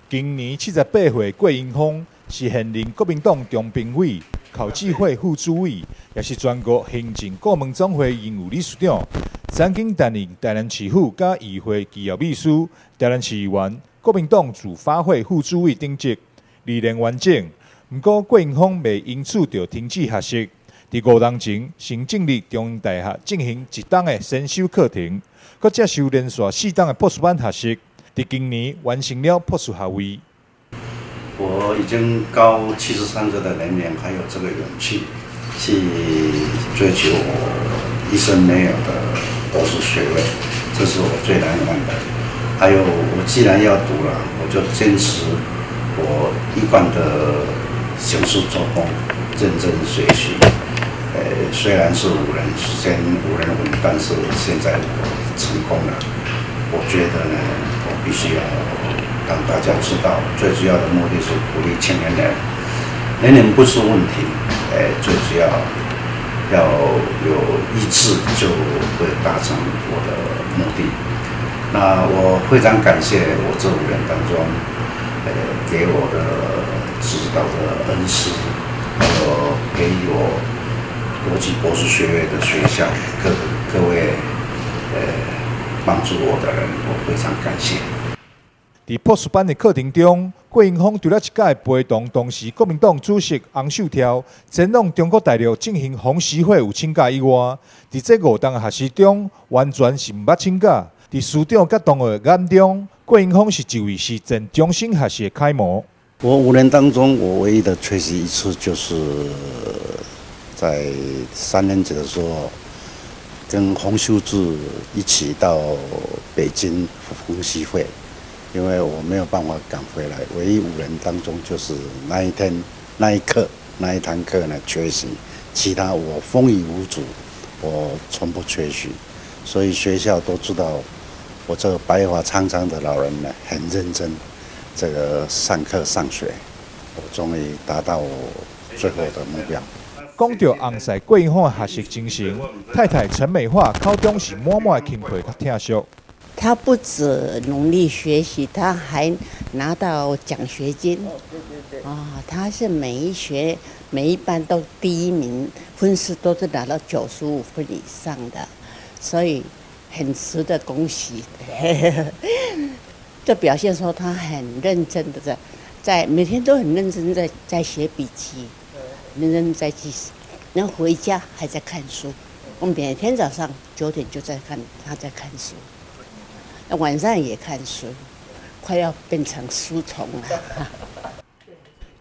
今年78歲郭英峰是現任國民黨中評委、考紀會副主委，也是全國行政顧問總會榮譽理事長。曾經擔任台南市府佮議會機要秘書、台南市議員、國民黨主發會副主委等職，歷練完整。毋過郭英峰袂因此就停止學習。佇5年前，先進入中央大學進行一冬的先修課程，閣接受連續4冬的博士班學習。佇今年完成了博士學位。我已經高73歲的年齡，還有這個勇氣去追求我一生沒有的博士學位，這是我最難忘的。還有，我既然要讀了，我就堅持我一貫的行事作風，認真學習。雖然是5年時間無人問，但是現在我成功了。我覺得呢，我必須要讓大家知道，最主要的目的是鼓勵青年人，年齡不是問題，最主要要有意志，就會達成我的目的。那我非常感謝我這5年當中，給我的指導的恩師，還有給予我國際博士學位的學校各位，幫助我的人，我非常感謝。佇博士班的課程中，郭英峰除了一擺陪同當時國民黨主席洪秀柱前往中國大陸進行紅習會有請假以外，佇這5冬的學習中，完全是毋捌請假。佇師長佮同學眼中，郭英峰是一位實踐終身學習的楷模。我5年當中，我唯一的缺席一次，就是在三年級的時候，跟洪秀柱一起到北京紅習會，因為我沒有辦法趕回來，唯一5年當中就是那一天那一刻那一堂課呢缺席，其他我風雨無阻，我從不缺席，所以學校都知道我這個白髮蒼蒼的老人呢很認真，這個上課上學，我終於達到我最後的目標。講到翁婿郭英峰的學習精神，太太陳美樺口中是滿滿的欽佩佮疼惜。他不止努力學習，他還拿到獎學金。啊，他是每一學每一班都第一名，分數都是拿到95分以上的，所以很值得恭喜。這表現說他很認真的在每天都很認真在寫筆記。認真在記，然後回家還在看書。我每天早上9點就在看，他在看書，那晚上也看書，快要變成書蟲了。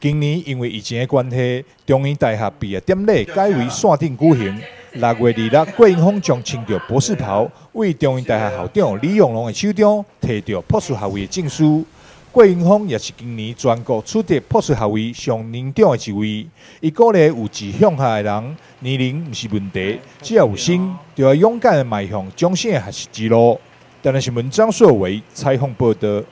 今年因為疫情的關係，中央大學畢業典禮改為線頂舉行。6月26，郭英峰將穿著博士袍，對中央大學校長李永隆的手中提著博士學位的證書。郭英峰也是今年全國取得博士學位上年長的一位。伊鼓勵有志向學的人，年齡毋是問題，只要有心，就要勇敢的邁向終身的學習之路。台南新聞張碩維採訪報導。